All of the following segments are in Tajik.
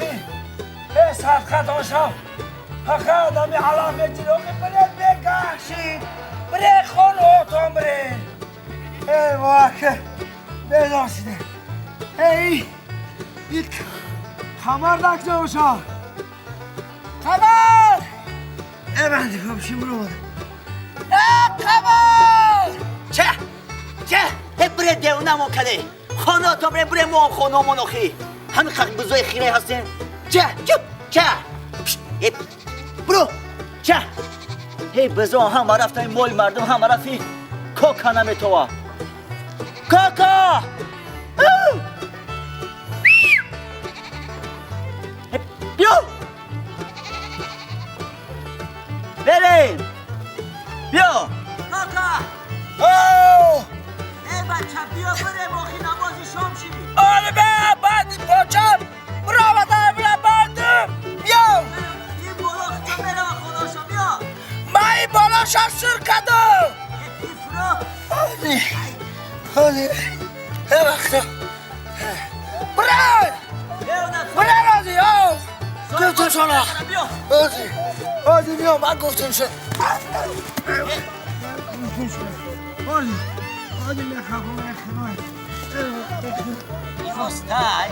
охи. Э садқа дошам. Хаха одами алаф метир охи бре бегаши. Бре хонотон бре. Э ваке. Бедошиде. Эй. Ик. Камар дакча. Камар! Э банди komşum bro. Э камар! Че? Че? Э бре девонамо каде. Хонотон бре бре мо хономон охи. Ҳами қақ бузои хире ҳастен. Че? Чуп! Че? Э бро! Че? Эй бузо ҳама рафтани моли мардум ҳама рафи кока наметова. Кока! Биё! Берем! Биё! Кока! Оу! Эй бача биё берем охи намози шом ши. Оли бе банди почам. Бро ватан бро бандум. Биё! Ин боло хто мерава хоношо биё. Ма ин боло шашур кадам. Э пифро. Оли. Оли. Э вақта. Бро! Бро рози оу! Гуфтам шона. Биё. Ози. Ози биё ман гуфтам шона. Ози. Ози мехоҳам мехоҳам. Остай.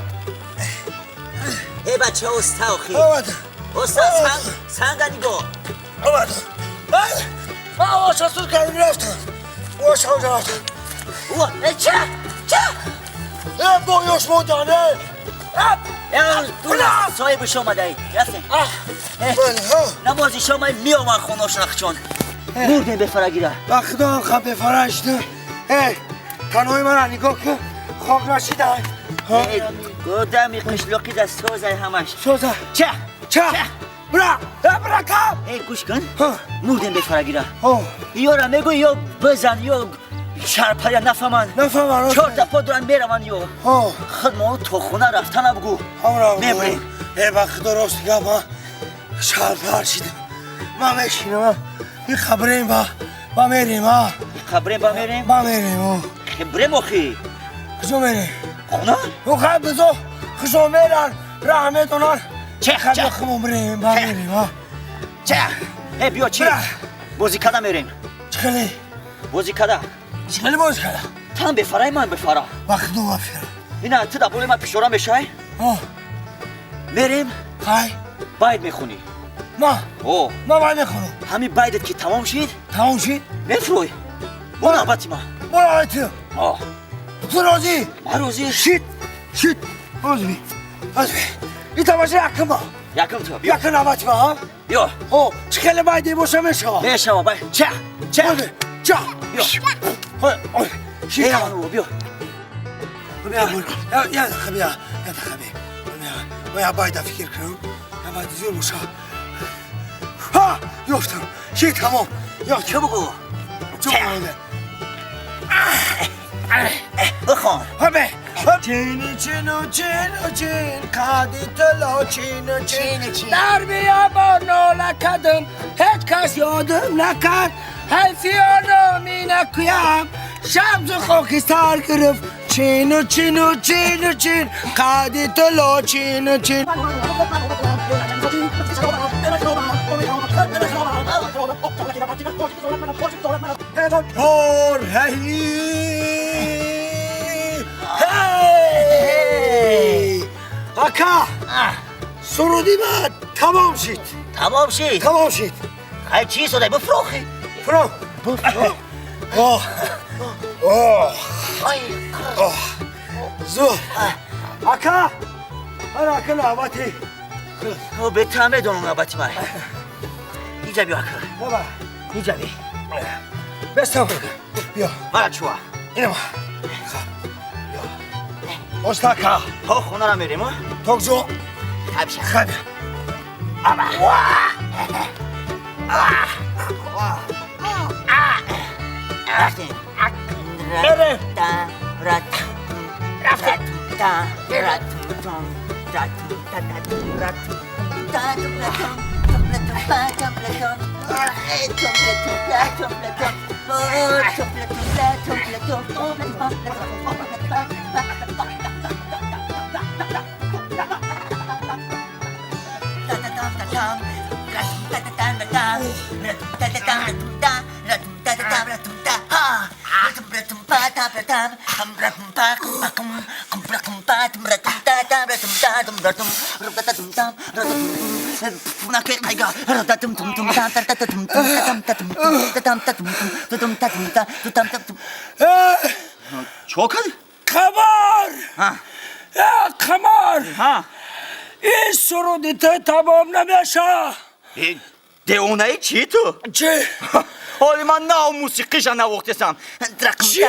Эй бача оста охи. Омад. Оста санг санга нигоҳ. Омад. Ман ман оша сур кардам рафтам. Оша оша рафтам. О, э ча? Ча? Э бо ёш модане. Э соҳиби шомадаи. Рафтем. Намози шомай меомад хонош рахчон. Мурдем бефарагира. Ба худо хаб бефарашт. Э танои мара нигоҳ кун. Хоб нашидай. Гудами қишлоқи да созай ҳамаш. Соза. Ча? Ча? Бра! Э бра кам! Э гӯш кун. Мурдем бефарагира. Ҳо. Ёра мегӯ ё бизан ё шарпая нафаманд. Нафаманд. Чорта по доран мераванд ё. Ҳо. Худ мо то хона рафтана бугӯ. Ҳамра. Мебурем. Э ба худо рост гап ма шарпар шидам. Ма мешинам. И қабрем ба ба мерем а. И қабрем ба мерем? Ба мерем о. Брем охи. Куҷо мерем? Хона? О хай бизо хушо меран раҳ медонан. Че? Хай хумон брем ба мерем а. Че? Э биё чи? Бозӣ када мерем. Чӣ хеле? Бозӣ када. Чӣ хеле бозӣ када? Тан бефарай ман бефара. Ба худо вафира. Ина ту дар болои ман пишора мешай? О. Мерем. Хай. Байд мехонӣ. Ма? О. Ма бай мехонам. Ҳамин байдат ки тамом шид? Тамом шид? Мефурӯй. Бо навбати ман. Бо навбати ту. О. Ту розӣ? Ман розӣ. Шид. Шид. Розӣ би. Розӣ би. Ин тамоша якум ма. Якум ту. Биё. Якум навбати ма, ҳа? Биё. О, чӣ хеле байде боша мешава? Мешава бай. Ча. Ча. Ча. Биё. Ой. Шид. Биё. Я я дақиқа бия. Я дақиқа би. Ма я байда фикр кунам. Я байда зур боша. Ҳа! Ёфтам. Шид тамом. Ёфтам. Чӣ бугӯ? Чӣ бугӯ? Бихон. Ҳабе. Чини чину чину чин қади тило чину чин дар биёбон нола кардам ҳеҷ кас ёдам накард ҳайфиёно минакуям шамсу хокистар гирифт чину чину чину чин қади тило чину чин. Hor hey hey ака суруди ма тамом шид. Тамом шид. Тамом шид. Хай чӣ содай бифрохи. Фурох. О о о зур ака ана ака навбати. О бетам медонам навбати ман. Инҷа биё ака. Баба. Инҷа би. Бестам. Биё. Мара чуа. Инама. Биё. Остака. То хонара мерем, а? То куҷо? Хабша. Хаб. Аба. Рафтем. Мерем. Рафтем. Чо кардӣ? Қамар, Қамар, ин суруди ту тамом намеша. Девонаи чӣ ту? Чӣ? Ҳоли ман нав мусиқиша навохтесам. Чӣ?